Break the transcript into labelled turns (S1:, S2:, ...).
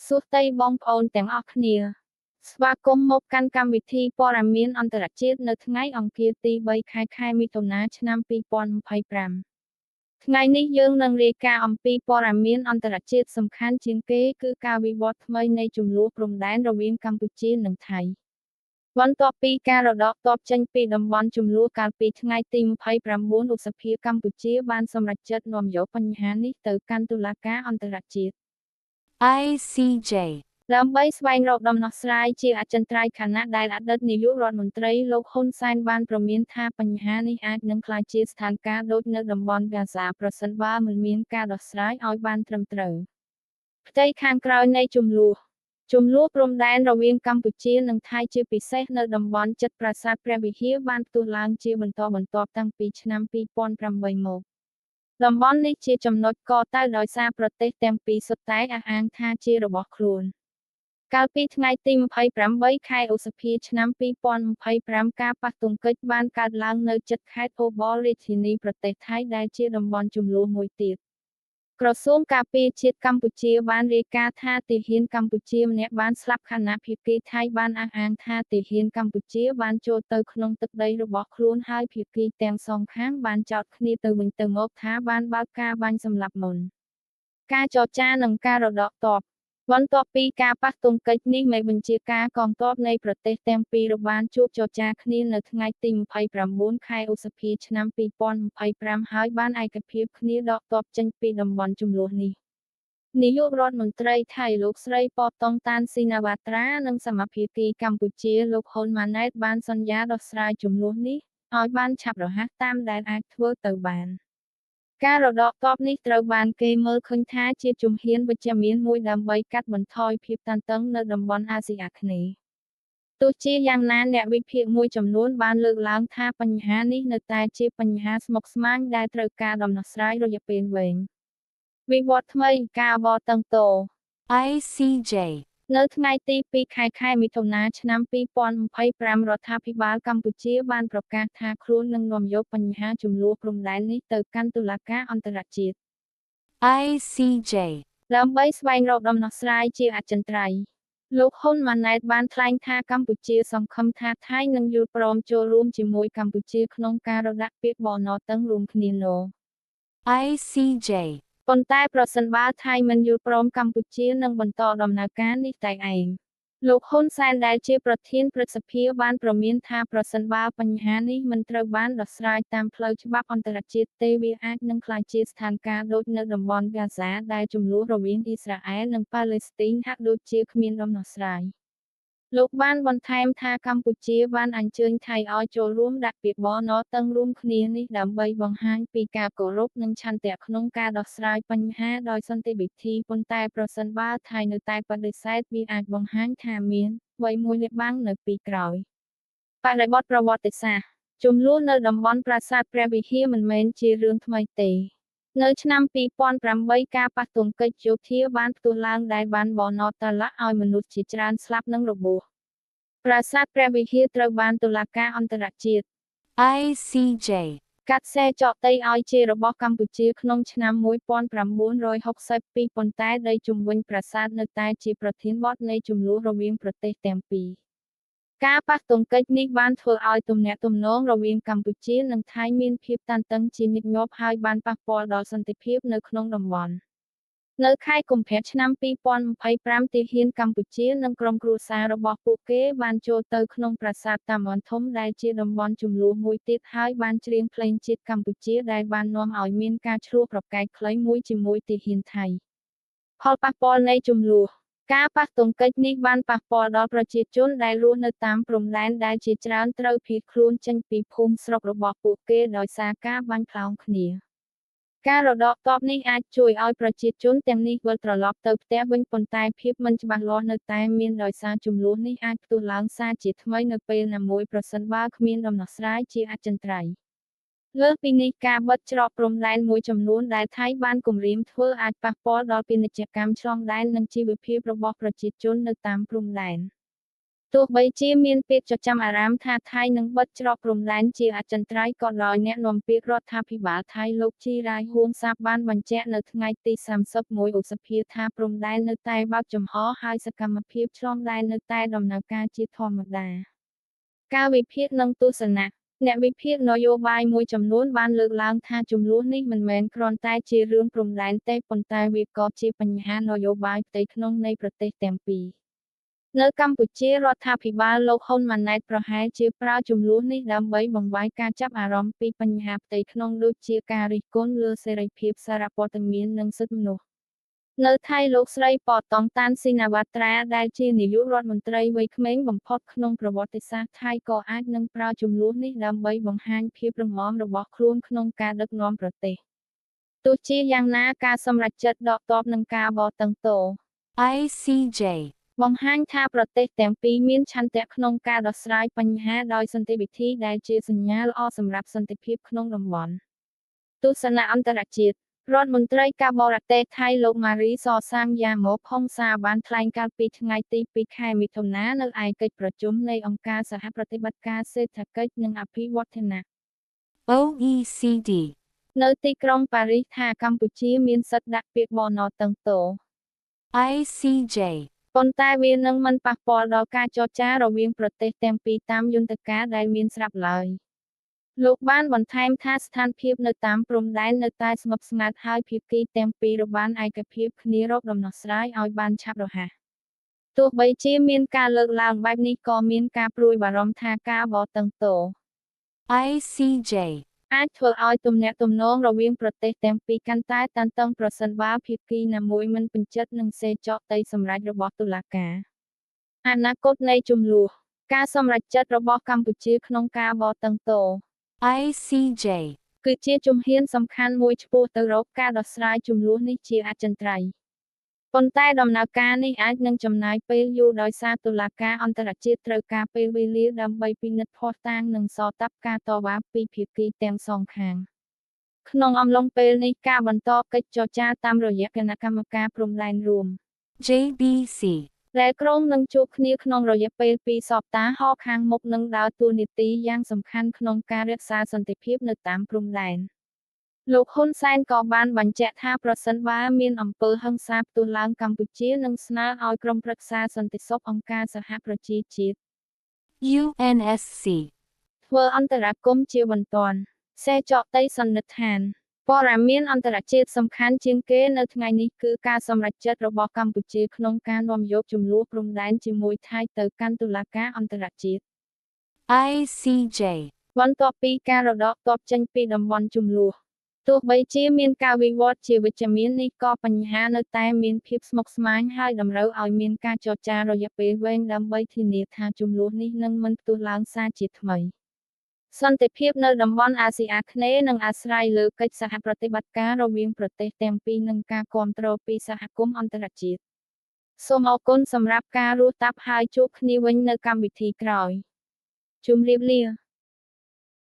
S1: សួស្តីបងប្អូនទាំងអស់គ្នា ស្វាគមន៍មកកាន់កម្មវិធីព័ត៌មានអន្តរជាតិនៅថ្ងៃអង្គារទី3ខែខែមិថុនាឆ្នាំ2025ថ្ងៃនេះយើងនឹងរាយការណ៍អំពីព័ត៌មានអន្តរជាតិសំខាន់ជាងគេគឺការវិវត្តថ្មីនៃជម្លោះព្រំដែនរវាងកម្ពុជានិងថៃបន្ទាប់ពីការរដកទ័ពចេញពីតំបន់ជម្លោះកាលពីថ្ងៃទី29ឧសភាកម្ពុជាបានសម្រេចចិត្តនាំយកបញ្ហានេះទៅកាន់តុលាការអន្តរជាតិ
S2: ICJ
S1: ដើម្បីស្វែងរកដំណោះស្រាយជាអចិន្ត្រៃយ៍ខណៈដែលអតីតនាយករដ្ឋមន្ត្រីលោកហ៊ុនសែនបានព្រមានថាបញ្ហានេះអាចនឹងក្លាយជាស្ថានភាពដូចនៅតំបន់ហ្គាហ្សាប្រសិនបើមិនមានការដោះស្រាយឲ្យបានត្រឹមត្រូវផ្ទៃខាងក្រោយនៃជម្លោះជម្លោះព្រំដែនរវាងកម្ពុជានិងថៃជាពិសេសនៅតំបន់ជិតប្រាសាទព្រះវិហារបានផ្ទុះឡើងជាបន្តបន្ទាប់តាំងពីឆ្នាំ2008មកតំបន់នេះជាចំណុចកតៅដោយសារប្រទេសទាំងពីរសុទ្ធតែអះអាងថាជារបស់ខ្លួនកាលពីថ្ងៃទី28ខែឧសភាឆ្នាំ2025ការប៉ះទង្គិចបានកើតឡើងនៅជិតខេត្តអូបលរាជធានីប្រទេសថៃដែលជាតំបន់ជម្លោះមួយទៀតក្រសួងការពារជាតិកម្ពុជាបានរាយការណ៍ថាទាហានកម្ពុជាម្នាក់បានស្លាប់ខណៈភាគីថៃបានអះអាងថាទាហានកម្ពុជាបានចូលទៅក្នុងទឹកដីរបស់ខ្លួនហើយភាគីទាំងសងខាងបានចោទគ្នាទៅវិញទៅមកថាបានបើកការបាញ់សម្លាប់មុនការចរចានិងការរដកទ័ពបន្ទាប់ពីការប៉ះទង្គិចនេះមេបញ្ជាការកងទ័ពនៃប្រទេសទាំងពីរបានជួបចរចាគ្នានៅថ្ងៃទី29ខែឧសភាឆ្នាំ2025ហើយបានឯកភាពគ្នាដកទ័ពចេញពីតំបន់ជម្លោះនេះនាយករដ្ឋមន្ត្រីថៃលោកស្រីប៉តុងតានស៊ីណាវ៉ាត្រានិងសមាភាគីកម្ពុជាលោកហ៊ុនម៉ាណែតបានសន្យាដោះស្រាយជម្លោះនេះឲ្យបានឆាប់រហ័សតាមដែលអាចធ្វើទៅបានការរដកទ័ពនេះត្រូវបានគេមើលឃើញថាជាជំហានវិជ្ជមានមួយដើម្បីកាត់បន្ថយភាពតានតឹងនៅតំបន់អាស៊ីអាគ្នេយ៍ទោះជាយ៉ាងណាអ្នកវិភាគមួយចំនួនបានលើកឡើងថាបញ្ហានេះនៅតែជាបញ្ហាស្មុគស្មាញដែលត្រូវការដំណោះស្រាយរយៈពេលវែងវិវត្តថ្មីការបតឹងតោ
S2: ICJ
S1: នៅថ្ងៃទី2ខែខែមិថុនាឆ្នាំ2025រដ្ឋាភិបាលកម្ពុជាបានប្រកាសថាខ្លួននឹងនាំយកបញ្ហាជម្លោះព្រំដែននេះទៅកាន់តុលាការអន្តរជាតិ
S2: ICJ
S1: ដើម្បីស្វែងរកដំណោះស្រាយជាអចិន្ត្រៃយ៍លោកហ៊ុនម៉ាណែតបានថ្លែងថាកម្ពុជាសង្ឃឹមថាថៃនឹងយល់ព្រមចូលរួមជាមួយកម្ពុជាក្នុងការរដាក់ពាក្យបណតឹងរួមគ្នានោះ
S2: ICJ
S1: ប៉ុន្តែប្រសិនបើថៃមិនយល់ព្រមកម្ពុជានឹងបន្តដំណើរការនេះតែឯងលោកហ៊ុនសែនដែលជាប្រធានព្រឹទ្ធសភាបានព្រមានថាប្រសិនបើបញ្ហានេះមិនត្រូវបានដោះស្រាយតាមផ្លូវច្បាប់អន្តរជាតិទេវាអាចនឹងក្លាយជាស្ថានភាពដូចនៅតំបន់ហ្គាហ្សាដែលជម្លោះរវាងអ៊ីស្រាអែលនិងប៉ាឡេស្ទីនហាក់ដូចជាគ្មានដំណោះស្រាយលោកបានបន្ថែមថាកម្ពុជាបានអញ្ជើញថៃឲ្យចូលរួមដាក់ពាក្យបណតឹងរួមគ្នានេះដើម្បីបង្ហាញពីការគោរពនិងឆន្ទៈក្នុងការដោះស្រាយបញ្ហាដោយសន្តិវិធីប៉ុន្តែប្រសិនបើថៃនៅតែបដិសេធវាអាចបង្ហាញថាមានអ្វីមួយលាក់បាំងនៅពីក្រោយបរិបទប្រវត្តិសាស្ត្រជម្លោះនៅតំបន់ប្រាសាទព្រះវិហារមិនមែនជារឿងថ្មីទេនៅឆ្នាំ2008ការប៉ះទង្គិចយោធាបានផ្ទុះឡើងដែលបានបណតឡាក់ឲ្យមនុស្សជាច្រើនស្លាប់និងរបួសប្រាសាទព្រះវិហារត្រូវបានតុលាការអន្តរជាតិ
S2: ICJ
S1: កាត់សេចកដីឲ្យជារបស់កម្ពុជាក្នុងឆ្នាំ1962ប៉ុន្តែដីជុំវិញប្រាសាទនៅតែជាប្រធានបទនៃជម្លោះរវាងប្រទេសទាំងពីរការប៉ះទង្គិចនេះបានធ្វើឲ្យទំនាក់ទំនងរវាងកម្ពុជានិងថៃមានភាពតានតឹងជាញឹកញាប់ហើយបានប៉ះពាល់ដល់សន្តិភាពនៅក្នុងតំបន់នៅខែកុម្ភៈឆ្នាំ2025ទាហានកម្ពុជានិងក្រុមគ្រួសាររបស់ពួកគេបានចូលទៅក្នុងប្រាសាទតាមាន់ធំដែលជាតំបន់ជម្លោះមួយទៀតហើយបានច្រៀងភ្លេងជាតិកម្ពុជាដែលបាននាំឲ្យមានការឈ្លោះប្រកែកខ្លីមួយជាមួយទាហានថៃផលប៉ះពាល់នៃជម្លោះការប៉ះទង្គិចនេះបានប៉ះពាល់ដល់ប្រជាជនដែលរស់នៅតាមព្រំដែនដែលជាច្រើនត្រូវភៀសខ្លួនចេញពីភូមិស្រុករបស់ពួកគេដោយសារការបាញ់ផ្លោងគ្នាការរដកទ័ពនេះអាចជួយឲ្យប្រជាជនទាំងនេះវិលត្រឡប់ទៅផ្ទះវិញប៉ុន្តែភាពមិនច្បាស់លាស់នៅតែមានដោយសារជម្លោះនេះអាចផ្ទុះឡើងសារជាថ្មីនៅពេលណាមួយប្រសិនបើគ្មានដំណោះស្រាយជាអចិន្ត្រៃយ៍លើសពីនេះការបិទច្រកព្រំដែនមួយចំនួនដែលថៃបានគំរាមធ្វើអាចប៉ះពាល់ដល់ពាណិជ្ជកម្មឆ្លងដែននិងជីវភាពរបស់ប្រជាជននៅតាមព្រំដែន ទោះបីជាមានពាក្យចចាមអារ៉ាមថាថៃនឹងបិទច្រកព្រំដែនជាអចិន្ត្រៃយ៍ក៏ដោយអ្នកនាំពាក្យរដ្ឋាភិបាលថៃលោកជីរ៉ាយហួងសាបបានបញ្ជាក់នៅថ្ងៃទី31ឧសភាថាព្រំដែននៅតែបើកចំហហើយសកម្មភាពឆ្លងដែននៅតែដំណើរការជាធម្មតាការវិភាគនិងទស្សនៈអ្នកវិភាគនយោបាយមួយចំនួនបានលើកឡើងថាជម្លោះនេះមិនមែនគ្រាន់តែជារឿងព្រំដែនទេប៉ុន្តែវាក៏ជាបញ្ហានយោបាយផ្ទៃក្នុងនៃប្រទេសទាំងពីរនៅកម្ពុជារដ្ឋាភិបាលលោកហ៊ុនម៉ាណែតប្រហែលជាប្រើជម្លោះនេះដើម្បីបង្វែរការចាប់អារម្មណ៍ពីបញ្ហាផ្ទៃក្នុងដូចជាការរិះគន់លើសេរីភាពសារព័ត៌មាននិងសិទ្ធិមនុស្សនៅថៃលោកស្រីប៉តង់តានស៊ីណាវ៉ាត្រាដែលជានាយករដ្ឋមន្ត្រីវ័យក្មេងបំផុតក្នុងប្រវត្តិសាស្ត្រថៃក៏អាចនឹងប្រើជម្លោះនេះដើម្បីបង្ហាញភាពរឹងមាំរបស់ខ្លួនក្នុងការដឹកនាំប្រទេសទោះជាយ៉ាងណាការសម្រេចចិត្តដកទ័ពនិងការបតឹងទោ
S2: ICJ
S1: បង្ហាញថាប្រទេសទាំងពីរមានឆន្ទៈក្នុងការដោះស្រាយបញ្ហាដោយសន្តិវិធីដែលជាសញ្ញាល្អសម្រាប់សន្តិភាពក្នុងតំបន់ទស្សនៈអន្តរជាតិរដ្ឋមន្ត្រីការបរទេសថៃលោកម៉ារីសសាងយ៉ាម៉ូផុងសាបានថ្លែងកាលពីថ្ងៃទី2ខែមិថុនានៅឯកិច្ចប្រជុំនៃអង្គការសហប្រតិបត្តិការសេដ្ឋកិច្ចនិងអភិវឌ្ឍនៈ
S2: OECD
S1: នៅទីក្រុងប៉ារីសថាកម្ពុជាមានសិទ្ធិដាក់ពាក្យបណតឹងទោ
S2: ICJ
S1: ប៉ុន្តែវានឹងមិនប៉ះពាល់ដល់ការចរចារវាងប្រទេសទាំងពីរតាមយន្តការដែលមានស្រាប់ឡើយលោកបានបន្ថែមថាស្ថានភាពនៅតាមព្រំដែននៅតែស្ងប់ស្ងាត់ហើយភាគីទាំងពីរបានឯកភាពគ្នារកដំណោះស្រាយឲ្យបានឆាប់រហ័សទោះបីជាមានការលើកឡើងបែបនេះក៏មានការព្រួយបារម្ភថាការបតឹងទោ
S2: ICJ
S1: អាចធ្វើឲ្យទំនាក់ទំនងរវាងប្រទេសទាំងពីរកាន់តែតានតឹងប្រសិនបើភាគីណាមួយមិនពេញចិត្តនឹងសេចក្ដីសម្រេចរបស់តុលាការអនាគតនៃជម្លោះការសម្រេចចិត្តរបស់កម្ពុជាក្នុងការបតឹងទោ
S2: ICJ
S1: គឺជាជំហានសំខាន់មួយឆ្ពោះទៅរកការដោះស្រាយជម្លោះនេះជាអចិន្ត្រៃយ៍ប៉ុន្តែដំណើរការនេះអាចនឹងចំណាយពេលយូរដោយសារតុលាការអន្តរជាតិត្រូវការពេលវេលាដើម្បីពិនិត្យភស្តុតាងនិងសតាប់ការតវ៉ាពីភាគីទាំងសងខាងក្នុងអំឡុងពេលនេះការបន្តកិច្ចចរចាតាមរយៈគណៈកម្មការព្រំដែនរួម
S2: JBC
S1: ដែលក្រុងនឹងជួបគ្នាក្នុងរយៈពេល2សប្តាហ៍ខាងមុខនឹងដើរតួនាទីយ៉ាងសំខាន់ក្នុងការរក្សាសន្តិភាពនៅតាមព្រំដែនលោកហ៊ុនសែនក៏បានបញ្ជាក់ថាប្រសិនបើមានអំពើហិង្សាផ្ទុះឡើងកម្ពុជានឹងស្នើឲ្យក្រុមប្រឹក្សាសន្តិសុខអង្គការសហប្រជាជាតិ
S2: UNSC
S1: ធ្វើអន្តរាគមន៍ជាបន្ទាន់សេចក្ដីសន្និដ្ឋានព័ត៌មានអន្តរជាតិសំខាន់ជាងគេនៅថ្ងៃនេះគឺការសម្រេចចិត្តរបស់កម្ពុជាក្នុងការនាំយកជម្លោះព្រំដែនជាមួយថៃទៅកាន់តុលាការអន្តរជាតិ
S2: ICJ
S1: បន្ទាប់ពីការរដកទ័ពចេញពីតំបន់ជម្លោះទោះបីជាមានការវិវត្តជាវិជ្ជមាននេះក៏បញ្ហានៅតែមានភាពស្មុគស្មាញហើយតម្រូវឲ្យមានការចរចារយៈពេលវែងដើម្បីធានាថាជម្លោះនេះនឹងមិនផ្ទុះឡើងសាជាថ្មីសន្តិភាពនៅតំបន់អាស៊ីអាគ្នេយ៍នឹងអាស្រ័យលើកិច្ចសហប្រតិបត្តិការរវាងប្រទេសទាំងពីរនិងការគាំទ្រពីសហគមន៍អន្តរជាតិសូមអរគុណសម្រាប់ការរស់តាប់ហើយជួបគ្នាវិញនៅកម្មវិធីក្រោយជម្រាបលា